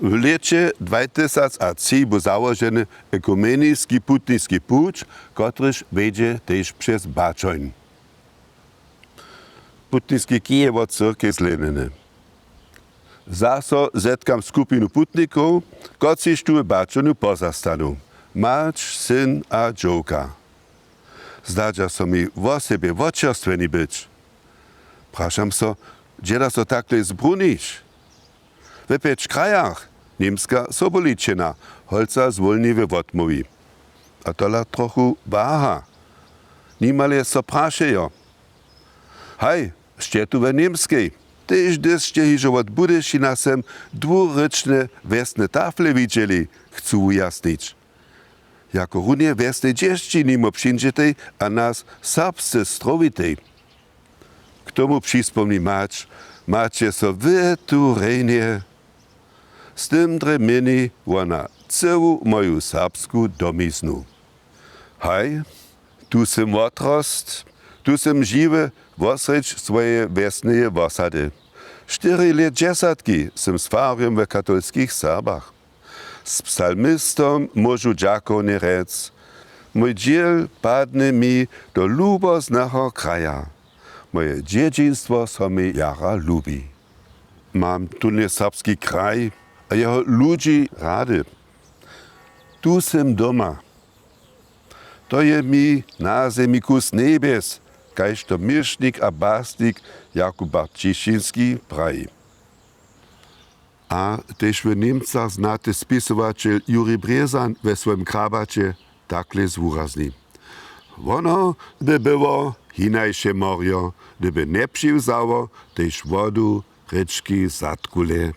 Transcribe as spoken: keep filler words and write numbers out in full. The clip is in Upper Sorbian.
W lěće dwajtysactři bu załoženy ekumeniski putniski puć, kotryž wjedźe tež přez Baćoń. Putniski kij je wot cyrkej zlenjeny. Zaso zetkam skupinu putnikow, kotřiž tu w Baćonju pozastanu. Mać, syn a dźowka. Zdadźa so mi wosebje wočerstwjeni być. Prašam so, dźe da so takle zbrunić? We pjeć krajach, Němska, Sobuličina, holca zwólniwje wotmołwi. A tola trochu waha. Nimale so prašejo: Haj, sće tu we Němskej? Tež hdyž sće hižo wot Budyšina sem dwurěčne wjesne tafle widźeli, chcu wujasnić. Jako runje wjesne dźěsći nimo přińdźetej a nas serbsce strowitej. K tomu přispomni mać: Maće so wy tu rjenje. Z tym drje měni wona cyłu moju serbsku domiznu. Haj, tu sym wotrost, tu sym žiwy wosrjedź swojeje wjesneje wosady. Štyri lětdźesatki sym sfarjom w katolskich Serbach. Z psalmistom móžu dźakownje rjec: Mój dźěl padny mi do lubozneho kraja. Moje dźědźinstwo so mi jara lubi. Mam tunje serbski kraj a jeho ludźi rady. Tu sym doma. To je mi na zemi kus njebjes, kaž to měšnik a basnik Jakub Barćišinski praji. A tež w Němcach znaty spisowaćel Juri Brězan we swojim Krabaće takle zwurazni: Wono by było hinaše morjo, hdyby njepřiwzało tež wodu rěčki Zadkule.